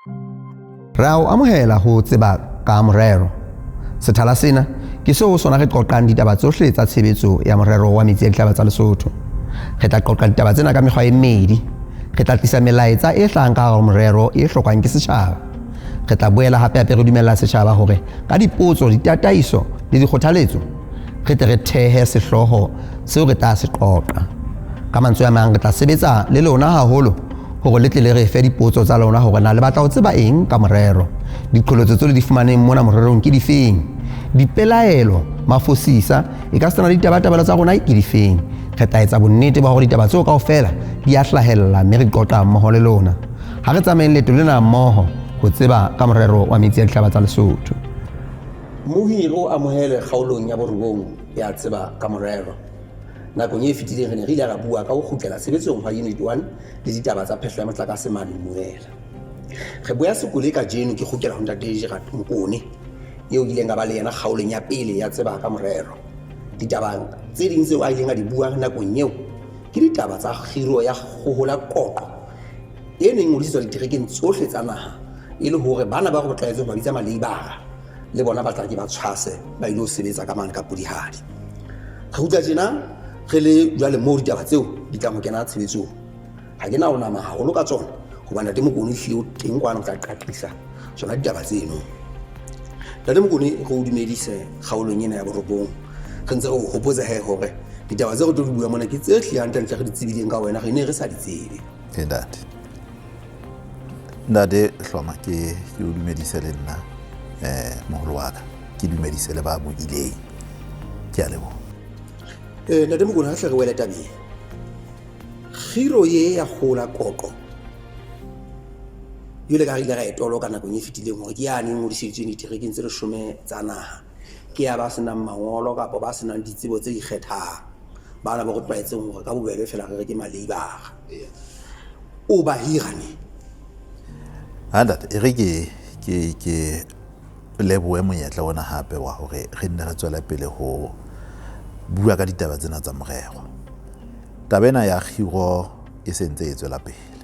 Re a o amohela ho Tseba ka Morero. Sethala sena ke seo ho sona re qoqang ditaba tsohle tsa tshebetso ya morero wa metsi a dihlaba tsa Lesotho. Re tla qoqa ditaba tsena ka mekgwa e mmedi. Re tla tlisa melaetsa e hlahang ka hare ho morero e hlokwang ke setjhaba. Re tla boela hape hape re dumella setjhaba hore ka dipotso, ditataiso le dikgothaletso re tle re thehe sehlooho seo re tla se qoqa. Ka mantswe a mang, re tla sebetsa le lona haholo hore le tle le re fe dipotso tsa lona hore na le batla ho tseba eng ka morero. Diqholotso tseo le di fumaneng mona morerong ke difeng? Dipelaelo, mafosisa, e ka sena le ditabatabelo tsa rona ke difeng? Re tla etsa bonnete ba hore ditaba tseo kaofela di a hlahella mme re qoqa mmoho le lona. Ha re tsamayeng leeto lena mmoho ho tseba ka morero wa metsi a dihlaba tsa Lesotho. Mohiri o amohele kgaolong ya borobong ya Tseba ka Morero. Nakong e fetileng re ne re ile ra bua ka ho kgutlela tshebetsong hwa Unit 1 le ditaba tsa phehlo ya motlakase mane Mmuela. Re boya sekole kajeno ke kgutlela ho Ntate Gerard Mokone eo ke ileng ka ba le yena kgaolong ya pele ya Tseba ka Morero. Ditaba tse ding tseo a ileng a di bua nakong eo ke ditaba tsa kgiro ya kgohola qoqo e neng ngodisetswa diterekeng tsohle tsa naha e le hore bana ba re tlwaetse ho ba bitsa maleibara le bona ba tla ke ba tshwase ba ile ho sebetsa ka mane ka Pudihadi. Re utlwa tjena re le jwale moo ditaba tseo di tlang ho kena tshebetsong. Ha ke na ho nama haholo ka tsona hobane Ntate Mokone ehlile o teng kwano o tla qaqisa tsona ditaba tseno. Ntate Mokone re o dumedise kgaolong ena ya borobong. Re ntse re o hopotsa he hore ditaba tse re tlo di bua mona ke tse hlile hantlentle re di tsebileng ka wena re ne re sa di tsebe. Ee ntate. Ntate Hloma ke ke o dumedise le nna eh moholo wa ka. Ke dumedise le ba buileng. Ke a leboha. Eh Ntate Mokone ha hle re wele tabeng. Kgiro ye ya kgola qoqo jwale ka re ile ra e toloka nakong e fetileng hore ke yane e ngodiseditsweng diterekeng tse leshome tsa naha ke ya ba senang mangolo kapa ba senang ditsebo tse ikgethang bana ba re tlwaetseng hore ka bobebe fela re re ke maleibara o ba hira ne Ha ntate e re ke ke ke lebohe monyetla ona hape wa hore re nne re tswele pele ho bua ka ditaba tsena tsa morero. Taba ena ya kgiro e sentse e tswela pele.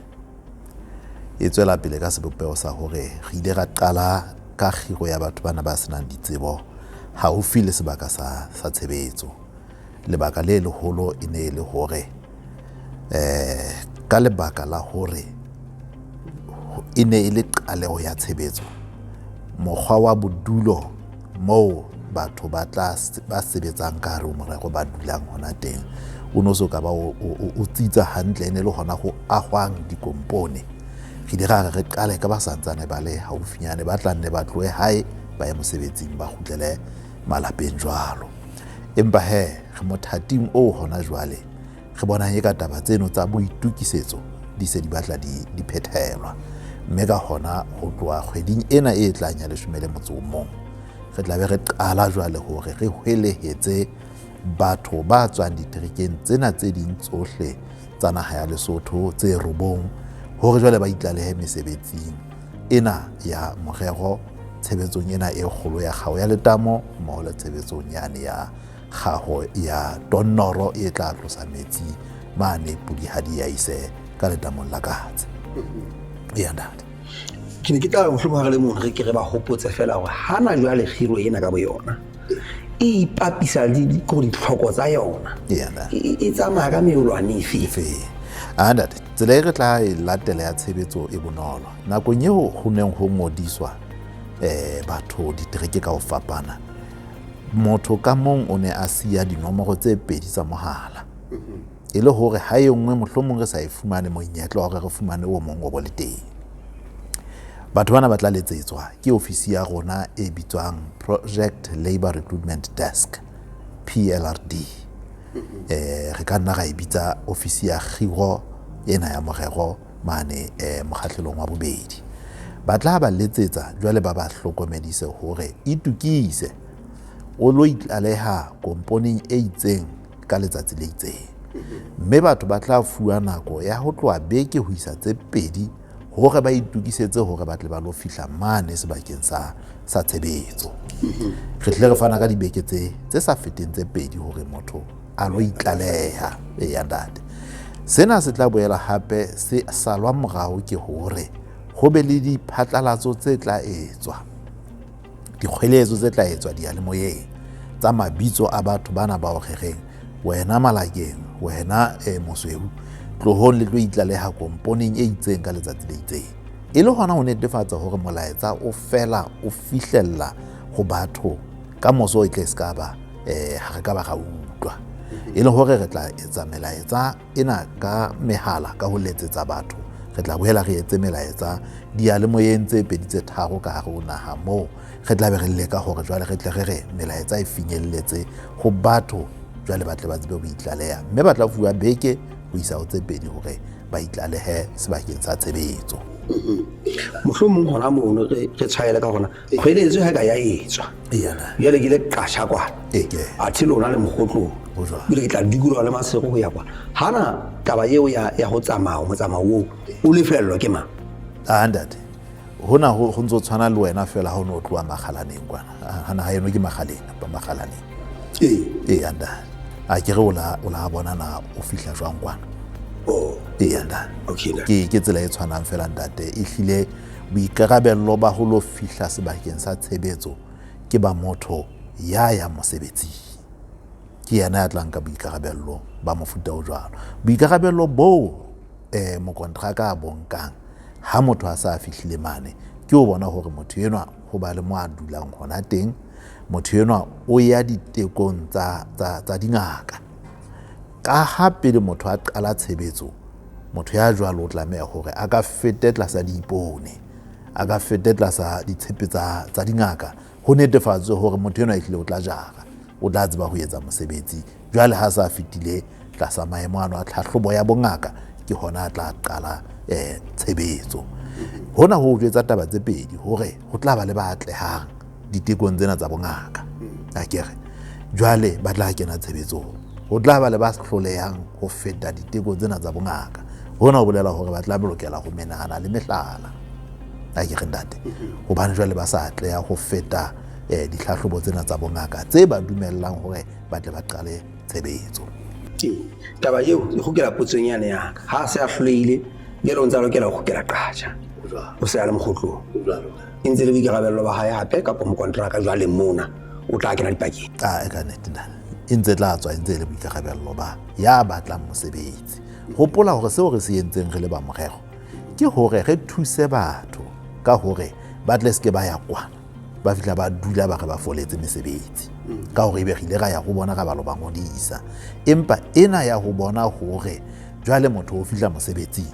E tswela pele ka sebopeho sa hore re ile ra qala ka kgiro ya batho bana ba senang ditsebo haufi le sebaka sa, sa tshebetso. Lebaka le leholo e ne e le hore eh ka lebaka la hore e ne e le qaleho ya tshebetso, mokgwa wa bodulo moo batho ba tla ba sebetsang ka hare ho morero ba dulang hona teng o no so ka ba o tsitsa hantle, e ne le hona ho ahwang dikompone. Re ile ra re re qale ka ba santsane ba le haufinyane, ba tla nne ba tlohe hae ba ye mosebetsing ba kgutlele malapeng jwalo. Empa he re mothating oo hona jwale re bonang eka taba tseno tsa boitokisetso di se di batla di, di phethelwa. Mme ka hona ho tloha kgweding ena e tlang ya leshome le motso o mong, re tla be re qala jwale hore re hwelehetse batho ba tswang diterekeng tsena tse ding tsohle tsa naha ya Lesotho tse robong hore jwale ba itlalehe mesebetsing ena ya morero tshebetsong ena e kgolo ya kgao ya letamo mmoho le tshebetsong yane ya kgaho ya tonnoro e tla tlosa metsi mane Pudihadi ya ise ka letamong la Katse. Eya ntate. Ke ne ke tla re mohlomong ha re le mono re ke re ba hopotse fela hore hana jwale kgiro ena ka boyona e ipapisa le ditlhoko tsa yona e tsamaya ka meolwane efe? Efe? A ntate, tsela e re tla e latela ya tshebetso e bonolo. Nakong eo ho neng ho ngodiswa batho ditereke ka ho fapana, motho ka mong o ne a siya dinomoro tse pedi tsa mohala e le hore ha e nngwe mohlomong re sa e fumane, monyetla wa hore re fumane o mong o bo le teng. Batho bana ba tla letsetswa ke ofisi ya rona e bitswang Project Labour Recruitment Desk, PLRD. Re ka nna ra e bitsa ofisi ya kgiro ena ya morero mane mokgahlelong wa bobedi. Ba tla ba letsetsa jwale ba ba hlokomedise hore itukise o lo itlaleha komponeng e itseng ka letsatsi le itseng. Mme batho ba tla fuwa nako ya ho tloha beke ho isa tse pedi hore ba itukisetse hore ba tle ba lo fihla mane sebakeng sa, sa tshebetso. Re tlile re fana ka dibeke tse, tse sa feteng tse pedi hore motho a lo itlaleha. Eya ntate. Sena se tla boela hape se salwa morao ke hore ho Ho be le diphatlalatso tse tla etswa, dikgweletso tse tla etswa diyalemoyeng tsa mabitso a batho bana bao re reng wena Malakeng, wena Mosweu, tlohong le tlo itlaleha komponeng e itseng ka letsatsi le itseng. E le hona ho netefatsa hore molaetsa o fela o fihlella ho batho ka moso e tle se ka ba ha re ka ba ra utlwa. E le hore re tla etsa melaetsa ena ka mehala, ka ho letsetsa batho. Re tla boela re etse melaetsa diyalemoyeng tse pedi tse tharo ka hare ho naha moo re tla be re leka hore jwale re tle re re melaetsa e finyelletse ho batho, jwale ba tle ba tsebe ho itlaleha, mme ba tla fuwa beke ho isa ho tse pedi hore ba itlalehe sebakeng sa tshebetso. Mohlomong hona mono re tshwaele ka hona kgweletso ha ka ya etswa. Jwale ke le qasha kwana. Athe lona le Mokgotlong. Ebile ke tla dikoloha le Masego ho ya kwana. Hana taba eo ya ho tsamaya, motsamao oo o lefellwa ke mang? Ah, ntate, hona ho ntso tshwana le wena fela ha o ne o tloha Makgalaneng kwana. Hana ha eno ke Makgaleng kapa Makgalaneng. Ee, ntate. A ke re o la bona na o fihla jwang kwana. Ee, ntate. Okay, ke tsela e tshwanang fela ntate. Ehlile boikarabello ba ho lo fihla sebakeng sa tshebetso ke ba motho ya yang mosebetsing. Ke yena ya tlang ka boikarabello ba mofuta o jwalo. Boikarabello boo mokontraka a bo nkang ha motho a sa fihlile mane, ke o bona hore motho enwa ho ba le mo a dulang hona teng, motho enwa o ya ditekong tsa dingaka. Ka ha pele motho a qala tshebetso, motho ya jwalo o tlameha hore a ka fete tlasa diipone, a ka fete tlasa ditshepe tsa dingaka, ho netefatswe hore motho enwa ehlile o tla jara, o tla tseba ho etsa mosebetsi. Jwale ha sa fetile tlasa maemo ano a tlhahlobo ya bongaka, ke hona a tla qala tshebetso. Hona ho jwetsa taba tse pedi, hore ho tla ba le ba atlehang ditekong tsena tsa bongaka, akere jwale ba tla kena tshebetsong. Ho tla ba le ba hlolehang ho feta diteko tsena tsa bongaka. Hona ho bolela hore ba tla lokela ho menahana le mehlala, akere ntate, hobane jwale ba sa atleha ho feta ditlhahlobo tsena tsa bongaka tse ba dumellang hore ba tle ba qale tshebetso. Taba eo e kgukela potsong yane ya ka. Ha se a hlolehile, jwale o ntse a lokela ho kgukela qatjha. O se a le Mokgotlong. E ntse le boikarabello ba hae hape kapa mokontraka jwale mona o tla kena dipakeng. Ah, e ka nnete ntate. E ntse tla tswa, e ntse e le boikarabello ba ya batlang mosebetsi. Hopola hore seo re se entseng re le ba morero ke hore re thuse batho ka hore ba tle se ke ba ya kwana, ba fihla ba dula ba re ba foletse mesebetsi, ka hore ebe re ile ra ya ho bona ra ba lo ba ngodisa. Empa ena ya ho bona hore jwale motho o fihla mosebetsing,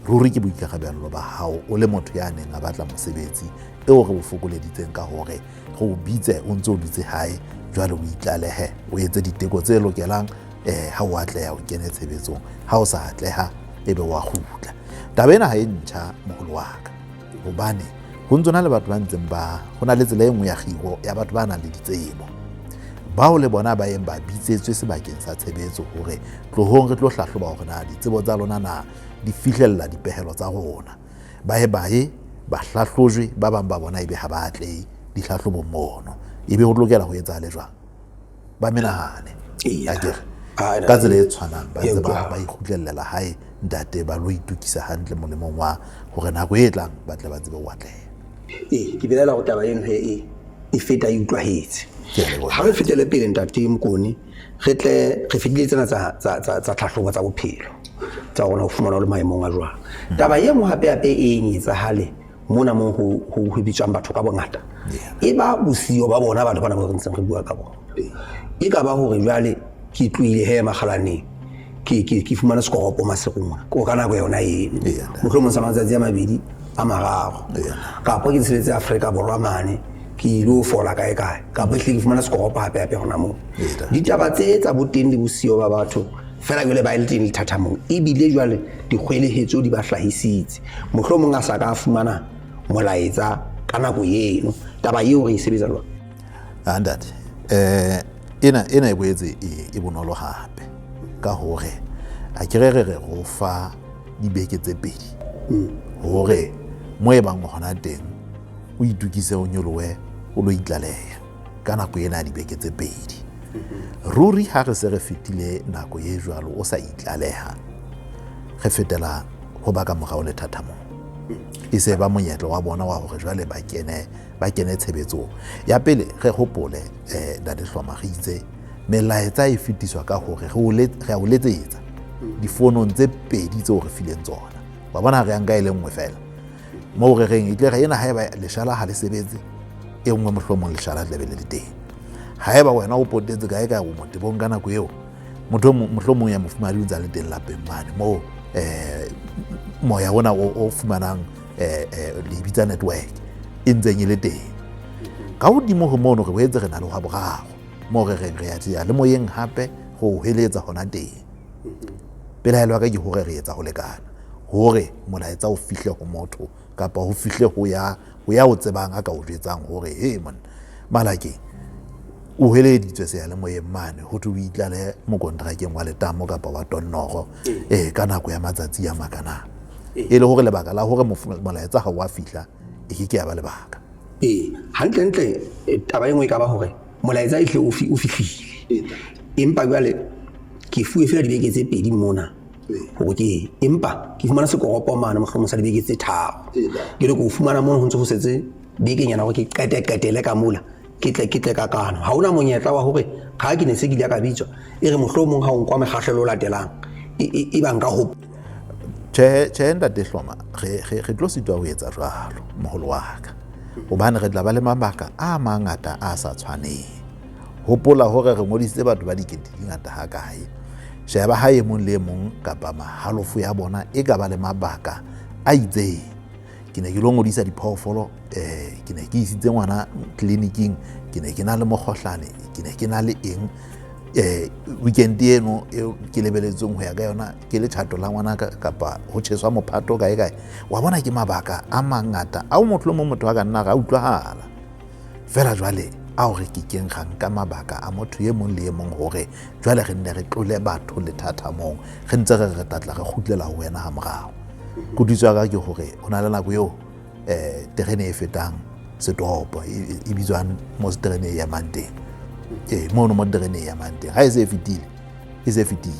ruri ke boikarabello ba hao o le motho ya neng a batla mosebetsi eo re o fokoleditseng ka hore re o bitse o ntse o dutse hae, jwale o itlalehe, o etse diteko tse lokelang, ha o atleha o kene tshebetsong, ha o sa atleha ebe wa kgutla. Taba ena ha e ntjha moholo wa ka, hobane ho ntso na le batho ba ntseng ba ho na le tsela e nngwe ya kgiro ya batho ba nang le ditsebo, bao le bona ba yeng ba bitsetswe sebakeng sa tshebetso hore tlohong re tlo hlahloba hore na ditsebo tsa lona na di fihlella dipehelo tsa rona. Ba ye ba hlahlojwe, ba bang ba bona ebe ha ba atlehe dihlahlobong mono, ebe ho lokela ho etsahale jwang? Ba menahane, akere ka tsela e tshwanang ba ntse ba ikgutlelela hae ntate, ba lo itokisa hantle molemong wa hore nako e tlang ba tle ba tsebe ho atleha. Ee, ke belaela hore taba eno e feta e utlwahetse. Ha re fetele pele ntate Mokone, re tle re fetile tsena tsa tlhahlobo tsa bophelo tsa rona ho fumana le maemong a jwang. Taba e nngwe hape hape e eng etsahale mona moo ho bitswang batho ka bongata, e ba bosiyo ba bona batho bana ba re ntseng re bua ka bona. E ka ba hore jwale ke tlohile he Makgalaneng, ke fumane sekoropo Maseru mona, ko ka nako yona eno, mohlomong sa matsatsi a mabedi a mararo, kapa ke tshebetse Afrika Borwa mane, ke ilo fola kae kae, kapa ehlile ke fumana sekoropo hape hape hona moo. Ditaba tse tsa boteng le bosiyo ba batho fela jwale ba le teng lethathamong, ebile jwale dikgwelehetso di ba hlahisitse, mohlomong a sa ka fumana molaetsa ka nako eno. Taba eo re e sebetsa jwang? Ntate, ena e boetse e bonolo hape ka hore a ke re re re fa dibeke tse pedi hore mo e bang hona teng o itukise, o nyolohe, o lo itlaleha ka nako ena ya dibeke tse pedi. Ruri ha re se re fetile nako e jwalo o sa itlaleha, re fetela ho ba ka morao lethathamong. E se ba monyetla wa bona wa hore jwale ba kene ba kene tshebetsong. Ya pele re hopole Ntate Hloma, re itse melaetsa e fetiswa ka hore re a o letsetsa difonong tse pedi tseo re fileng tsona. Wa bona re ya nka e le nngwe fela moo re reng e tle re ena, haeba leshala ha le sebetse, e nngwe mohlomong leshala tla be le le teng. Haeba wena o potetse kae kae, o motebong ka nako eo, motho mohlomong ya mofumahadi o ntse a le teng lapeng mane moo, moya ona o fumanang le bitsa network e ntseng e le teng. Ka hodimo ho mono re boetse re na le hwa boraro moo re reng re ya tseya le moyeng hape go heletsa hona teng. Pelaelo ya ka ke hore re etsa ho lekana hore molaetsa o fihle ho motho kapa ho fihle ho ya o tsebang a ka o jwetsang hore he monna Malakeng o heleditswe seyalemoyeng mane ho thwe o itlale mokontrakeng wa letamo kapa wa tonnoro ka nako ya matsatsi a makana, e le hore lebaka la hore molaetsa ha wa fihla e ke ke ya ba lebaka. Ee, hantlentle taba e nngwe e ka ba hore molaetsa ehle o fihlile, empa jwale ke fuwe fela dibeke tse pedi mona hore ke, empa ke fumana sekoropo mane mohlomong sa dibeke tse 3. Ke le ke o fumana mono ho ntse ho setse bekenyana hore ke qete qetele ka mola, ke tle ka kano. Ha hona monyetla wa hore ha ke ne se ke ile ka bitswa e re mohlomong ha o nkwa mekgahlelo o latelang e ba nka ho Tjhe, Ntate Hloma, re tlo sitwa ho etsa jwalo moholo wa ka, hobane re tla ba le mabaka a mangata a sa tshwaneng. Hopola hore re ngodisitse batho ba dikete di ngata ha kae. Sheba ha e mong le e mong kapa mahalofo ya bona e ka ba le mabaka a itseng. Ke ne ke lo ngodisa diphoofolo, ke ne ke isitse ngwana tleliniking, ke ne ke na le mokgohlane, ke ne ke na le eng, weekend eno eo ke lebeletseng ho ya ka yona ke letjhato la ngwana kapa ho tjheswa mophato kae kae. Wa bona ke mabaka a mangata ao motho le mong motho a ka nna ra utlwahala. Fela jwale ao re ke keng ra nka mabaka a motho e mong le e mong hore jwale re nne re tlole batho lethathamong, re ntse re re tlatla re kgutlela ho wena ha morao. Kutlwisiso ya ka ke hore ho na le nako eo terene e fetang setopo e bitswang mo terene e emang teng. Mono mo terene e emang teng ha e se e fetile, e se fetile.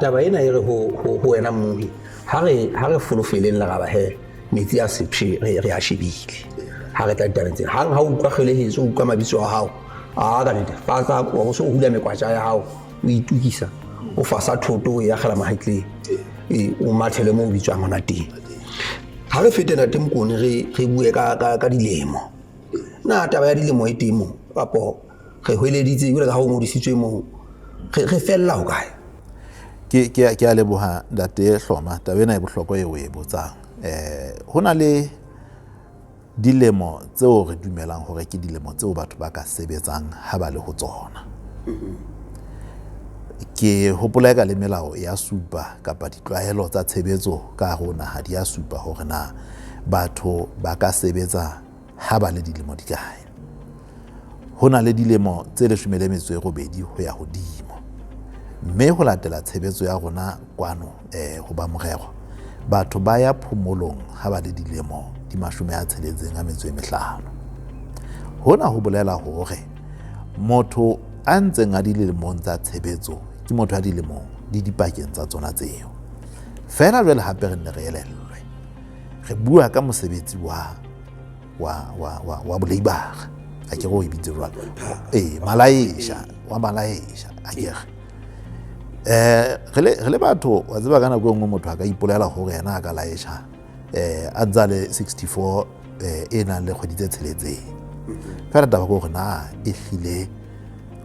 Taba ena e re ho wena mmohi, ha re folofeleng leraba he metsi a sepshe re a shebile ha re tla ditabeng tsena. Hang ha o utlwa kgelehetso, o utlwa mabitso a hao, a ka nnete fatsa wa bo so o hula mekwatja ya hao, o itukisa, o fasa thoto, o e akgela mahetleng, o mathele moo o bitswang hona teng. Ha re fete Ntate Mokone, re bue ka dilemo. Na taba ya dilemo e teng moo kapo re hweleditse jwale ka ha o ngodisitswe moo, re fella ho kae? Ke a leboha Ntate Hloma, taba ena e bohlokwa eo o e botsang. Ho na le dilemo tseo re dumelang hore ke dilemo tseo batho ba ka sebetsang ha ba le ho tsona. Ke hopola eka le melao ya supa kapa ditlwaelo tsa tshebetso ka hare ho naha di ya supa hore na batho ba ka sebetsa ha ba le dilemo di kae. Ho na le dilemo tse 18 ho ya hodimo. Mme ho latela tshebetso ya rona kwano ho ba morero, batho ba ya phomolong ha ba le dilemo di 65. Hona ho bolela hore motho a ntseng a dilemong tsa tshebetso ke motho a dilemong di dipakeng tsa tsona tseo. Feela jwale hape re nne re elellwe, re bua ka mosebetsi wa boleibara, a ke re o e bitse jwalo, malaesha, wa malaesha, a ke re. Re le batho, wa tseba ka nako e nngwe motho a ka ipolela hore yena a ka laesha a ntse a le 64 e nang le kgwedi tse tsheletseng. Feela taba ke hore na e hlile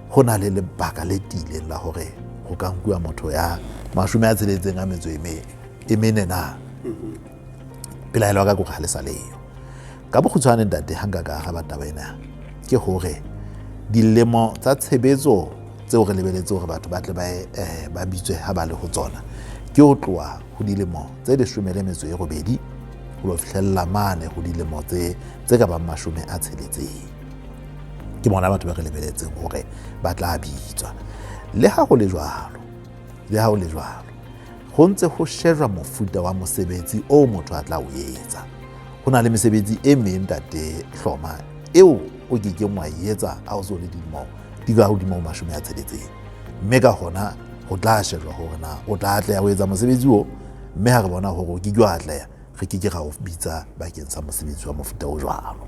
ho na le lebaka le tiileng la hore ho ka nkuwa motho ya 64 na. Pelaelo ya ka ke hore ha le sa leyo. Ka bokgutshwane ntate, ha nka ka araba taba ena, ke hore dilemo tsa tshebetso tseo re lebeletse hore batho ba tle ba bitswe ha ba le ho tsona, ke ho tloha ho dilemo tse 18 ho lo fihlella mane ho dilemo tse ka bang 60. Ke bona batho ba re lebeletseng hore ba tla bitswa. Le ha ho le jwalo, le ha ho le jwalo, ho ntse ho shejwa mofuta wa mosebetsi o motho a tla o etsa. Ho na le mesebetsi e meng Ntate Hloma eo o ke keng wa e etsa ha o so le dilemo di ka hodimo ho 60. Mme ka hona ho tla shejwa hore na o tla atleha ho etsa mosebetsi o, Mme ha re bona hore o ke ke wa atleha, re ke ke ra o bitsa bakeng sa mosebetsi wa mofuta o jwalo.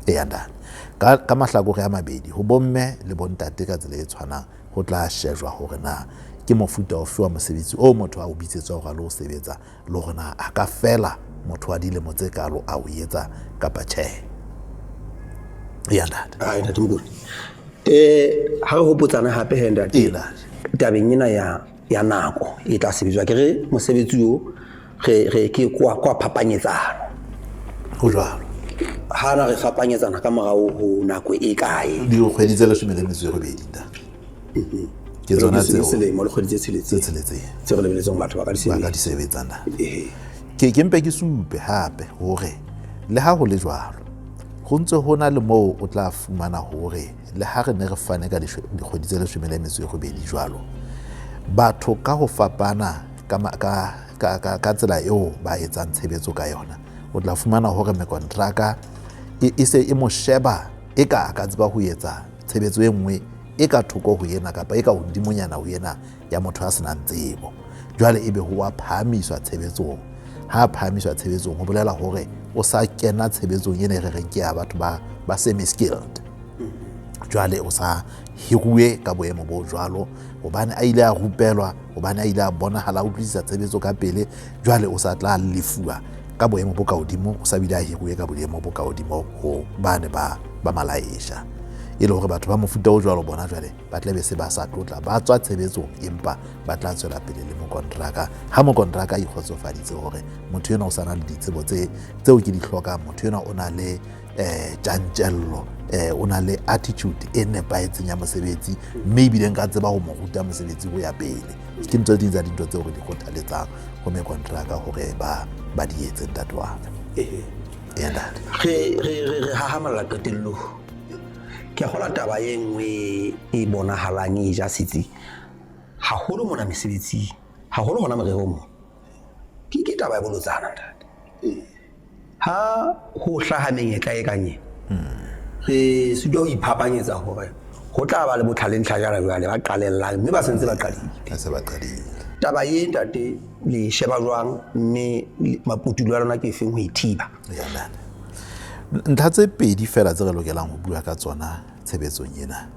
Eya ntate. Ka mahlakore a mabedi, ho bomme le bontate ka tsela e tshwanang, ho tla shejwa hore na ke mofuta ofe wa mosebetsi o motho a o bitsetswa hore a lo sebetsa, le hore na a ka fela motho wa dilemo tse kalo a o etsa kapa tjhe. Eya ntate. Ai ntate Mokone. Ha re hopotsana hape he ntate. Tabeng ena ya nako e tla sebetswa, ke re mosebetsi o re ke kwa phapanyetsano. Ho jwalo. Ha na re fapanyetsana ka morao ho nako e kae? Dikgwedi tse 18 ntate. Ke tsona tseo. Selemo le kgwedi tse tsheletseng. Tse tsheletseng. Tse re lebeletseng batho ba ka di sebetsa. Ba ka di sebetsa ntate. Ke mpe ke supe hape hore le ha ho le jwalo, ho ntse ho na le moo o tla fumana hore le ha re ne re fane ka dikgwedi tse 18 jwalo, batho ka ho fapana ka tsela eo ba etsang tshebetso ka yona, o tla fumana hore mekontraka e se e mo sheba e ka a ka tseba ho etsa tshebetso e nngwe e ka thoko ho yena kapa e ka hodimonyana ho yena ya motho a senang tsebo. Jwale ebe ho wa phahamiswa tshebetsong. Ha phahamiswa tshebetsong ho bolela hore o sa kena tshebetsong ena e re reng ke ya batho ba semi-skilled. Jwale o sa hiruwe ka boemo bo jwalo, hobane a ile a rupelwa, hobane a ile a bonahala a utlwisisa tshebetso ka pele, jwale o sa tla lefuwa ka boemo bo ka hodimo, o sa bile a hiruwe ka boemo bo ka hodimo ho bane ba malaesha. E le hore batho ba mofuta o jwalo bona jwale ba tla be se ba sa tlotla, ba tswa tshebetsong, empa ba tla tswela pele le mokontraka. Ha mokontraka a ikgotsofaditse hore motho enwa o sa na le ditsebo tseo ke di hlokang, motho enwa o na le tjantjello, o na le attitude e nepahetseng ya mosebetsi, mme ebile nka tseba ho mo ruta mosebetsi ho ya pele. Ke ntho tse ding tsa dintho tseo re di kgothaletsang ho mekontraka hore ba di etse ntate wa ka. Eya ntate. Re hahamalla qetellong. Ke a kgolwa taba e nngwe e bonahalang e ja setsi haholo mona mesebetsing, haholo hona morerong mo, ke taba ya bolotsana ntate. Ha ho hlaha menyetla e kang ena, re sitwa ho iphapanyetsa hore ho tla ba le botlhale ntlha jana jwale ba qalellang, mme ba sentse ba qadile. Ba se ba qadile. Taba e ntate le sheba jwang, mme maputulo a lona ke efeng ho e thiba? Ya ntate. Ntlha tse pedi fela tse re lokelang ho bua ka tsona tshebetsong ena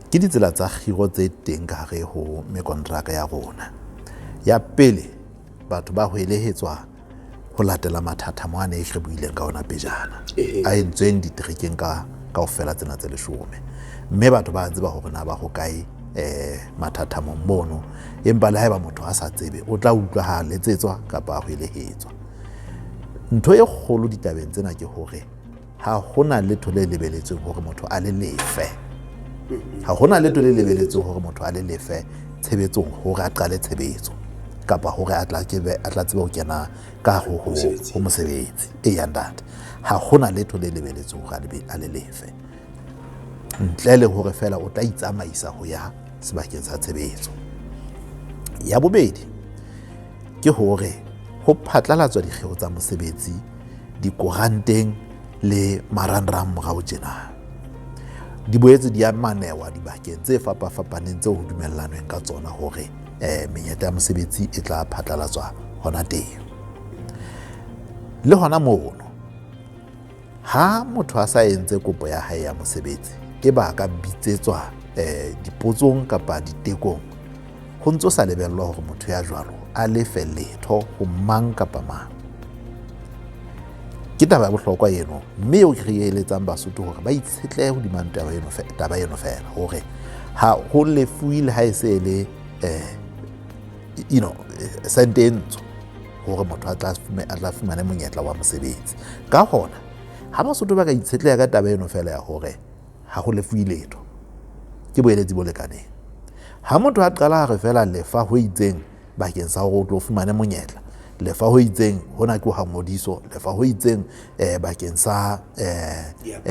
ke ditsela tsa kgiro tse teng ka hare ho mekontraka ya rona. Ya pele, batho ba hwelehetswa ho latela mathathamo a ne re buileng ka ona pejana, a entsweng diterekeng ka kaofela tsena tse 10. Mme batho ba tseba hore na ba hokae mathathamong mono, empa le haeba motho a sa tsebe o tla utlwa ha letsetswa kapa a hwelehetswa. Ntho e kgolo ditabeng tsena ke hore ha hona letho le lebeletsweng hore motho a le lefe. Ha hona letho le lebeletsweng hore motho a le lefe tshebetsong hore a qale tshebetso kapa hore a tla tsebe ho kena ka ho mosebetsi. Eya ntate, ha hona letho le lebeletsweng hore a le lefe, ntle le hore fela o tla itsamaisa ho ya sebakeng sa tshebetso. Ya bobedi ke hore ho phatlalatswa dikgeo tsa mosebetsi dikoranteng le marangrang morao tjena. Di boetse di a manewa dibakeng tse fapafapaneng tseo ho dumellanweng ka tsona hore menyetla ya mosebetsi e tla phatlalatswa hona teng. Le hona mono, ha motho a sa entse kopo ya hae ya mosebetsi, e ba ka bitsetswa dipotsong kapa ditekong, ho ntso sa lebellwa hore motho ya jwalo a lefe letho ho mang kapa mang. Ke taba ya bohlokwa eno, mme eo ke re eletsang Basotho hore ba itshetlehe hodima taba eno fela, hore ha ho lefuwe le ha e se e le sente e ntsho hore motho a tla fumane monyetla wa mosebetsi. Ka hona, ha Basotho ba ka itshetleha ka taba eno fela ya hore ha ho lefuwe letho, ke boeletsi bo lekaneng. Ha motho a qala a re fela lefa ho itseng bakeng sa hore o tlo fumane monyetla, lefa ho itseng hona ke ha ngodiso, lefa ho itseng bakeng sa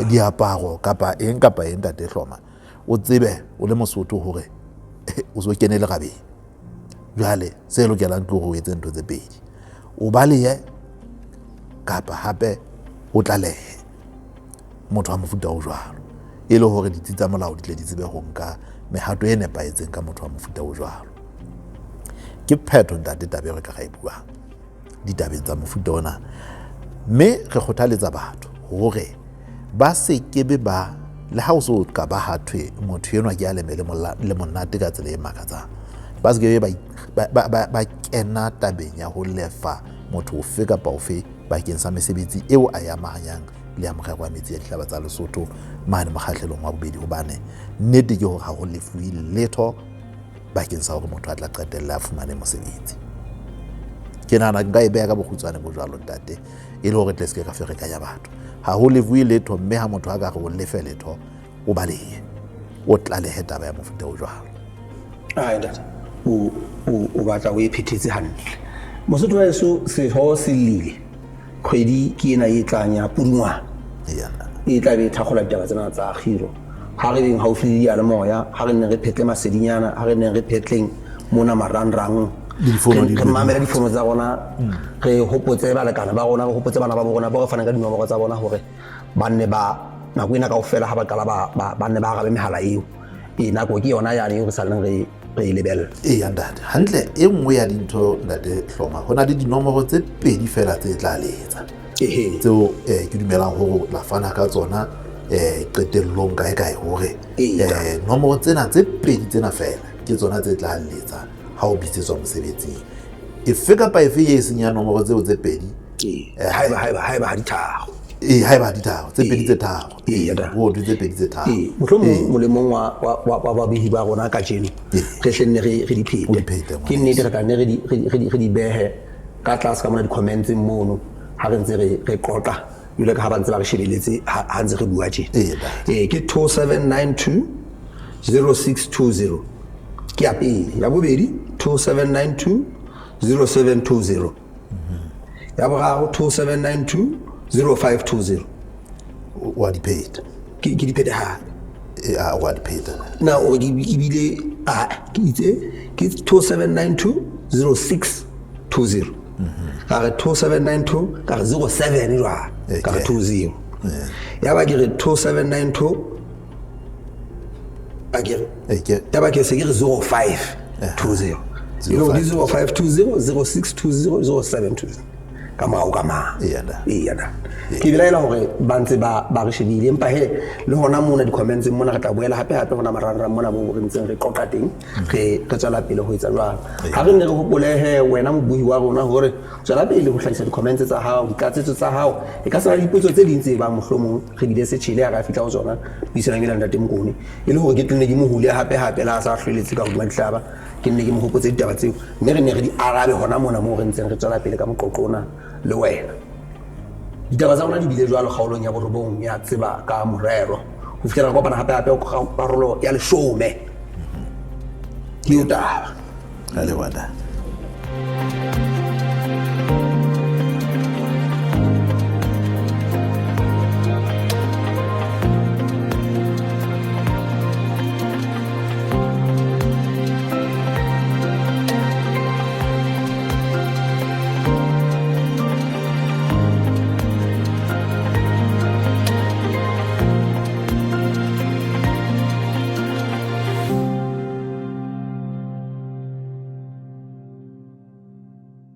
diaparo kapa eng kapa eng ntate Hloma, o tsebe o le Mosotho hore o so kene lerabeng. Jwale se lokelang ke hore o etse ntho tse pedi, o balehe kapa hape o tlalehe motho wa mofuta o jwalo, e le hore ditsi tsa molao di tle di tsebe ho nka mehato e nepahetseng ka motho wa mofuta o jwalo. Ke phetho ntate taba eo re ka ra e buang ditabeng tsa mofuta ona. Mme re kgothaletsa batho hore ba se kebe ba le ha o so ka ba ha thwe motho enwa ke a leme le monate ka tsela e makatsang, ba se kebe ba kena tabeng ya ho lefa motho ofe kapa ofe bakeng sa mesebetsi eo a e amahanyang le ya morero wa metsi ya dihlaba tsa Lesotho mane mokgahlelong wa bobedi, hobane nnete ke hore ha ho lefuwe letho bakeng sa hore motho a tla qetelle a fumane mosebetsi. Ke nahana nka e beha ka bokgutshwane bo jwalo ntate, e le hore tle se ke ka ferekanya batho. Ha ho lefuwe letho, mme ha motho a ka re o lefe letho, o balehe, o tlalehe taba ya mofuta o jwalo. Ai ntate, o batla o e phethetse hantle. Mosotho wa heso, sehlooho se llile. Kgwedi ke ena e tlang ya Pudungwana. E tla be e thakgola ditaba tsena tsa kgiro. Ha re beng haufi le diyalemoya, ha re neng re phetle masedinyana, ha re neng re phetleng mona marangrang. Re mamele difono tsa rona, re hopotse balekane ba rona, re hopotse bana ba bo rona bao re fanang ka dinomoro tsa bona hore ba nne ba nako ena kaofela ha ba qala ba nne ba arabe mehala eo. Ee, nako ke yona yane eo re saleng re e lebella. Eya ntate, hantle e nngwe ya dintho ntate Hloma, ho na le dinomoro tse pedi fela tse tla letsa. Tseo ke dumelang hore o tla fana ka tsona qetellong kae kae hore nomoro tsena tse pedi tsena fela ke tsona tse tla letsa ha o bitsetswa mosebetsing. Efe kapa efe e seng ya nomoro tseo tse pedi, haeba ha di tharo. Ee, haeba ha di tharo, tse pedi tse tharo. Ho thwe tse pedi tse tharo. Mohlomong molemong wa babehi ba rona kajeno, re hle nne re di phete. Ke nnete re tla nne re di behe ka tlase ka mona di-comments mono ha re ntse re qoqa, jwalo ka ha ba ntse ba re shebeletse ha ntse re bua tjena. Ke 2792 0620 ke ya pele. Ya bobedi 2792 0720. Ya boraro 2792 0520. Wa di pheta. Ke di phete hape. Wa di pheta. Na o di ebile a ke itse ke 2792 0620. Ka re 2792 ka re 07 jwale, ka re 20. Ya ba ke re 2792 a ke re. Ya ba ke se ke re 0520. E le hore di 0520 0620 0720. Ka morao ka mang. Eya da. Ke belaela hore ba ntse ba re shebile, empa he le hona mona di-comments mona re tla boela hape hape hona marangrang mona moo re ntseng re qoqa teng, re tswela pele ho etsa jwalo. Ha re nne re hopole he wena mobuhi wa rona hore tswela pele ho hlahisa di-comments tsa hao, ditlatsetso tsa hao. E ka se ba le dipotso tse ding tse bang mohlomong re bile setjhele ha re a fihla ho tsona puisanong ena ntate Mokone, e le hore ke tle nne ke mo hule hape hape le ha sa hlweletse ka hodima dihlaba, ke nne ke mo hopotse ditaba tseo, mme re ne re di arabe hona mona moo re ntseng re tswela pele ka moqoqo ona le wena. Ditaba tsa rona di bile jwalo kgaolong ya borobong ya tseba ka morero, ho fihlela re kopana hape hape ho karolo ya 10. Ke eo taba. Ka leboha ntate.